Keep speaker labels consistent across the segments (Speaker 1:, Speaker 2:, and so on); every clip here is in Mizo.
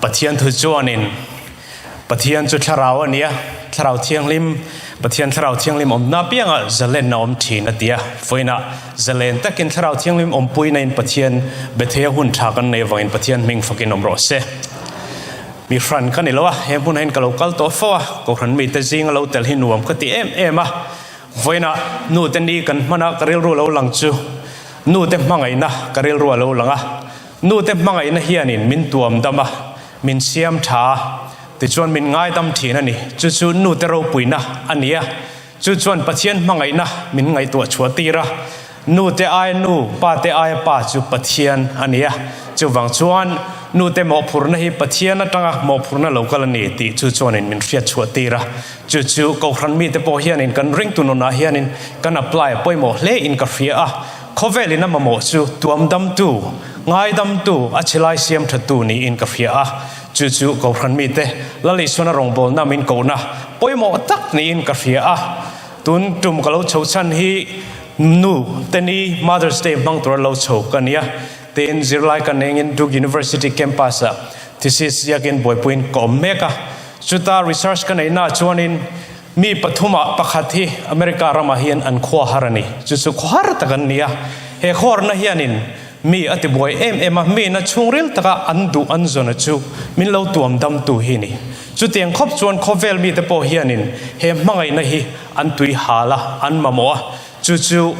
Speaker 1: Pathian thu chuanin Pathian chu thlarau a nia, Thlarau Thianghlim, Pathian Thlarau Thianghlim awmna apiangah zalenna awm thin a ti a. Vawiinah zalen takin Thlarau Thianghlim awmpuina in Pathian Bethea hun tha kan nei avangin Pathian hming fakin awm rawh se. Mi hran ka ni lo a, he hmunah hian ka lo kal tawh fo a, Kohhran mite zinga lo tel hi nuam ka ti em em a. Vawiinah nute ni kan hman a, ka rilru lo lang chu nute hmangaihna ka rilru a lo lang a. Nute hmangaihna hianin min tuam dam a, min siam tha a, tichuan min ngaidam thin a ni. Chu chu nute ropuina a ni a, chu chuan Pathian hmangaihna min ngaihtuah chhuah tir a. Nute aia nu, pate aia pa chu Pathian a ni a. Chuvang chuan nute mawhphurhna hi Pathian atanga mawhphurhna lo kal a ni tih chu chuanin min hriat chhuah tir a. Chu chu Kohhran mite pawh hianin kan ringtu nunah hianin kan apply a pawimawh hle in ka hria a. Khawvelin a mamawh chu tuamdamtu, ngaidamtu, a chhe lai siam thattu niin ka hria a. Chu chu Kohhran mite Lal Isuana rawngbawlna min kohna pawimawh tak niin ka hria a. Tun tum ka lo chho chhan hi nu te ni Mother's Day hmang tura lo chho ka nia. Tin, zirlai ka nengin Duke University campus ah thesis ziakin buaipuiin ka awm mek a. Chuta research ka neihna ah chuanin mi pathumah pakhat hi America ramah hian an khua har a ni. Chu chu khawhar tak an ni a. He khawharna hianin mi a tibuai em em a, mi na chhungril taka an duh an zawna chu min lo tuam damtu hi ni. Chutiang khawp chuan khawvel mite pawh hianin he hmangaihna hi an tui hal a, an mamawh a, chu chu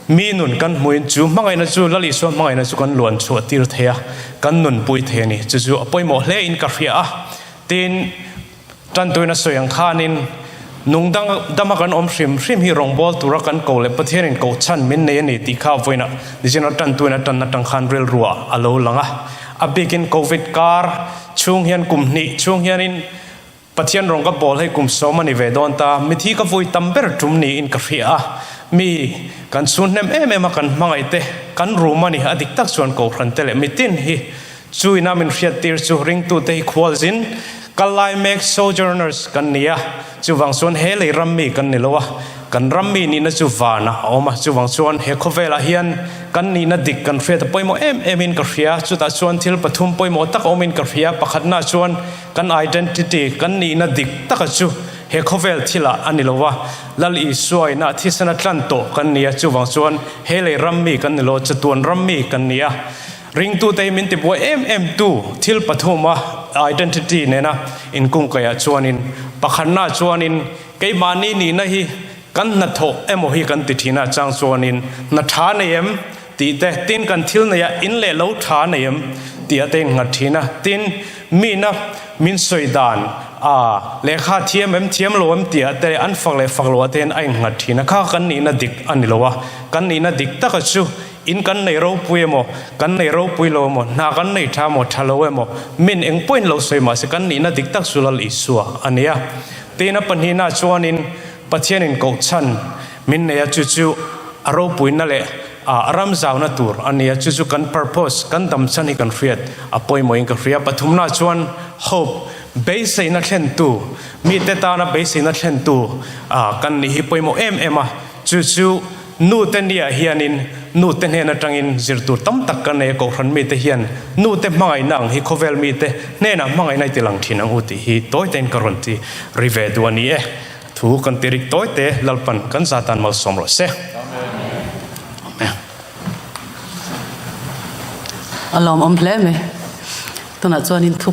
Speaker 1: mi nun kan hmuin chu hmangaihna chu Lal Isua hmangaihna chu kan luan chhuah tir thei a, kan nunpui thei a ni. Chu chu a pawimawh hle in ka hria a, tin tantuina sawi ang khanin nung dang dama kan awm hrim hrim hi rawngbâwl tura kan ko leh Pathianin koh chhan min nei a ni tih kha vawiinah nichina tantuina tan atang khan rilruah a lo lang a. A bikin Covid kar chhung hian kum hnih chhung hianin Pathian rawng ka bawl hei kum sawm a ni ve dawn ta, mithi ka vui tam ber tum niin ka hria a, mi kan chhun hnem em em a kan hmangaih te kan rum a ni, a dik tak chuan Kohhran te leh mitin hi chu ina min hriat tir chu ringtute hi khualzin kal lai mek sojourners kan ni a, chuvang chuan he lei ram mi kan ni lo a, kan ram mi nihna chu vanah a awm a, chuvang chuan he khawvelah hian kan nihna dik kan hriat a pawimawh em em in ka hria, chutah chuan thil pathum pawimawh tak a awm in ka hria, pakhatna chuan kan identity, kan nihna dik taka chu he khawvel thilah a ni lo a, Lal Isua inah thisen a tlan tawh kan ni a, chuvang chuan he lei ram mi kan ni lo, chatuan ram mi kan ni a. Ringtute hi min tibuai em em tu thil pathuma identity nena inkungkaihah chuanin pakhatna chuanin keimahni nihna hi kan hnathawh emaw hi kan ti thin a, chang chuanin hna tha nei em tih te, tin kan thil neia in leh lo tha nei em tih a te innghat thin a, tin mina min sawi dan a lehkha thiam em thiam lo em tih ah te an fak leh fak lo ah te hian a innghat thin a, kha kan nihna dik a ni lo a, kan nihna dik taka chu In kan nei ropui emaw, kan nei ropui lo emaw, hna kan nei tha emaw, tha lo emaw, min eng pawhin lo sawi mahse kan nihna dik tak chu Lal Isua a ni a. Tiin a pahnihna chuanin Pathianin kohchhan min nei a, chu chu a ropuina leh a ram zauna tur a ni a, chu chu kan purpose, kan damchhan hi kan hriat a pawimawhin ka hria. Pathumna chuan hope, beiseina thlentu, mite tana beiseina thlentu kan nih hi pawimawh em em a, chu chu Nu te nia hianin nu te hnen atangin zir tur tam tak kan nei a, Kohhran mite hian nu te hmangaihna ang hi khawvel mite hnenah hmangaihna i ti lang thin ang u tih hi tawi tein ka rawn ti ri ve duh a ni e. Thu kan ti rik tawi te Lalpan kan za tan malsawm rawh se. Amen.
Speaker 2: A lawmawm hle mai. Tunah chuanin thu.